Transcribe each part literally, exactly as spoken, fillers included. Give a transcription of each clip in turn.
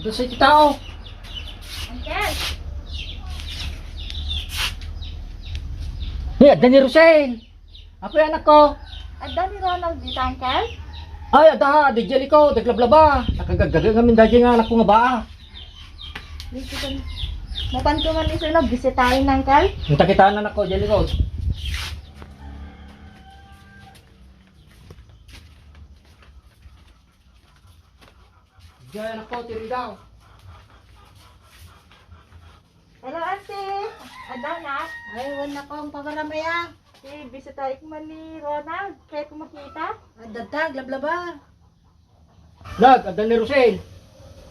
Sa iti tao. Uncle! Ni, adda ni Rosel. Apay, anakko? Adda ni Ronald dita, Uncle? Ay, adda, adda diay likod, aglablaba. Nakagaggaga ngamin daydiay nga anakko nga baa. Dito kan-, mapanto man ni Sir, no? Bisitaen, Uncle? Ang takitaan na anakko, diay likod. Diay, anakko, tiri daw. Hello, Auntie. Adda, nak? Ay, wen, anakko, ang pamaramaya. Ti, bisitaek man ni Ronald. Kayatko makita. Adda ta, aglablaba. Nag, adda ni Rosel.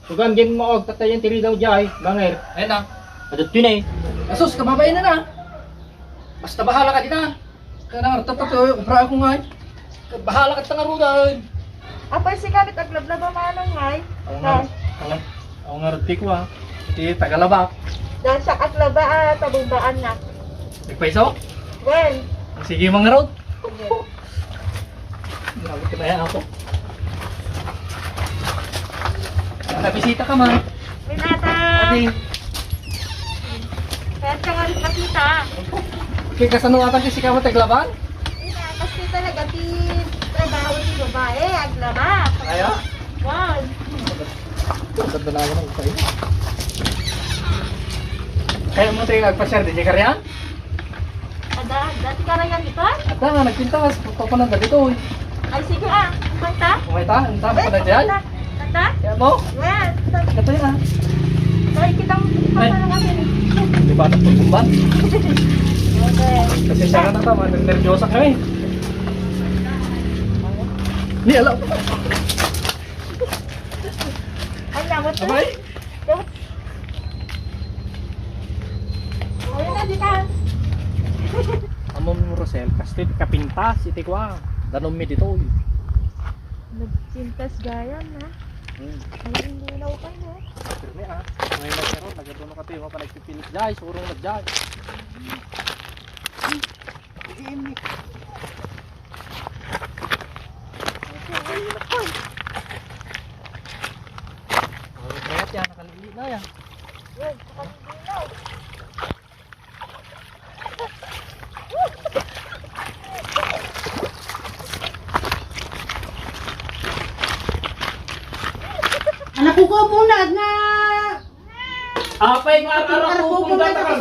Sugam diay mo agtatayan ti ridaw diay, banger. Ay na. Adda ti ne. Asus, kababain na na. Basta bahala ka dita. Kaya na, tato, obra ako nga eh. Bahala ka ta ngarud, ay. Apay, sika met aglablaba manong, ay. Aw nga, aw nga, aw nga, rod ti ko, ah. Ti tagalaba. Dasyak aglaba, ah, tabumbaan na. Nagpaiso? Well. Sige, mangarod. Sige. Grabe ka na yan ako. Nakabisita ka man. Renata. Ate. Kaya ka nga nakita. Kaya kasano ata kasi ka mo taglaban? Kasi talaga ti trabaho ti babae, aglaba. Ayo? Wow. Ang ganda na naman ang kayo. Kaya mo tayo nagpa-share din yung karyan? Ada, dati ka na yan, di ba? Ada nga, nagpintas. Papanan na dito, eh. Ay, sige, ah. Kumanta? Kumanta? Ang tama ka na dyan? Kanta? Kaya mo? Well, Ito yun, ah. Ay, kitang Ay. Papa na kami. Di ba ito pagkumban? Okay. Kasi siya ka na tama, nervyosa kami. Ni, alam. Ay, lamot na. Abay. Ayun na, di ka. Amom Rosel, kastoy kapintas iti kua. Danum mi ditoy. Nagpintas gayam, ha? Hmm. Ay, hindi na upay, ha? Pirmi, ah. Ngayon na siya ron, nagaduno ka tayo, mapanagpipilit, guys. Urong na, guys. Iimik. Mayat yan, nakalili na yan. Yan, nakalili na. Anak ko, muna nga. Apay nga, anak ko, muna nga,